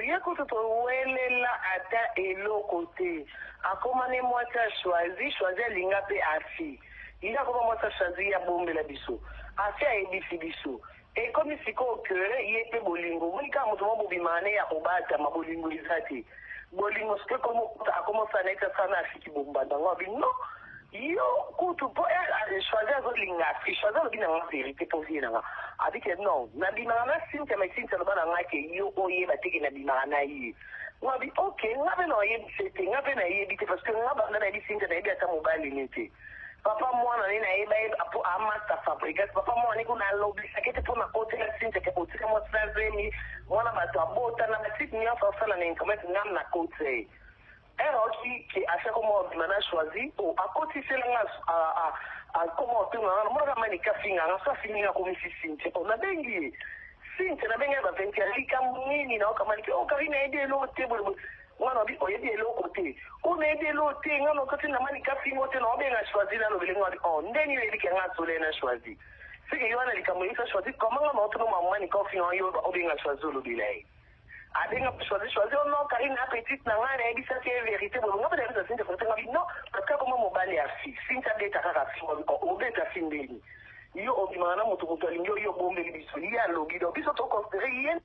Ye kutu towelela ata eloko te. Akoma ne mwasi ya Choisi, Choisi alinga pe Afi. Ye akoma mwasi ya Choisi ye abombela biso. Afi ayebisi biso. Ekomi sikoyo que ye pe bolingo omoni kaka moto moko bobimaka naye ya kobatama bolingo eza te bolingo sikoyo ekomi okota akomi osala neti asala na afiki bombanda ngo abi non yo kutu po choisi azolinga afi choisi alobi na nga verite po vie na nga abi ke non nabimaka na Cynthia mais Cynthia aloba na nga ke yo oyeba te ke nabimaka na ye nga abi ok nga pe na oyebise te nga pe nayebi te parce que nga banda nayebi Cynthia nayebi ata mobali ne te. Papa mwana ne nayeba ye po a masta fabrigas papa mwana ne kuna alobisaka ete pona kotela cynthia ke otika mwasi na zemi mwana batu abota na ba type nionso asala na internet nga na kotisa ye heure aoki ke asi akoma obima na choisi oh akotisela nga akoma otuna nga namonaka manicke afinga nga so afingi nga akomisi cynthia oh nabengi ye cynthia nabengi ye ba 20 ya likambo nini naoka manicke oh carine ayebi eloko te boye boye Nga na bi oyebi eloko te. Oh nayebi eloko te nga na okoti na malika fingo te na obenga choisi na lobele nga bi oh ndeni oyebi ke nga sole na choisi seke yo wana likambo oyebisa choisi comment nga na otuna ma malika ofinga yo obenga choisi olobela ye abenga choisi choisi oh non Karine na petite na nga nayebisaki ye verite boye nga pe nayebisa Cynthia verite nga bi non parce que akoma mobali ya fi Cynthia abeta kaka fingo bi oh obeta fi ndeni yo obimaka na moto moto alingi yo yo obombeli biso ye alobi donc biso to considere ye.